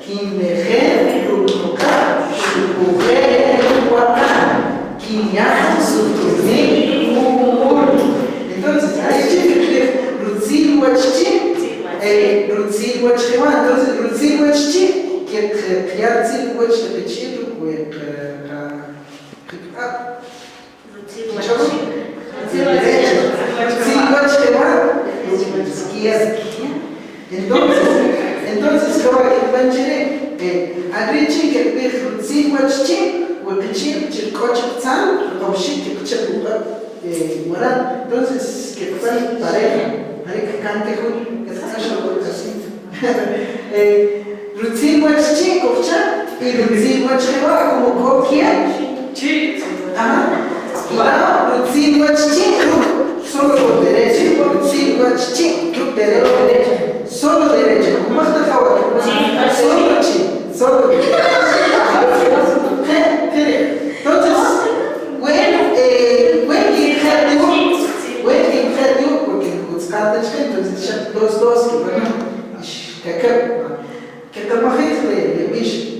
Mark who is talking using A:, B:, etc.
A: Kinlejen ruk' nuq'ab' xuquje' ruk' waqan. Kinya jun sutunik jumul. Entonces, are chi' kqab'ij rutzil wach chi', rutzil wach jewa'. Entonces, rutzil wach chi' kqya rutzil uwach ri qichi'l ruk' we qaq'ab'.
B: Rutzil wach chi'.
A: Derecha. Rutzil wach jewa' ruk' izquierda. Entonces, entonces jewa' kqb'an che ri', are chi' kqb'ij rutzil wach chi', we qichi'l chi k'o chiqtzal, rajawxik kqachap uq'ab' waral. Entonces kqb'an pareja, are kkante jun kq'ax así. Rutzil wach chi' kojcha' y rutzil wach jewa' como k'o kieb'.
C: Chi.
A: Ajá. Claro, rutzil wach chi' ruk' solo con derecha. Rutzil wach chi' ruk' derecha, derecha. Solo derecha. Kumaj ta jawa'. Solo chi', solo derecha. Je', jeri'. Entonces, we kinje' we kinje' porque kutzqata chqe, entonces xaq dos dos kib'ano. Ix kakab'. Kqamajij le b'ix.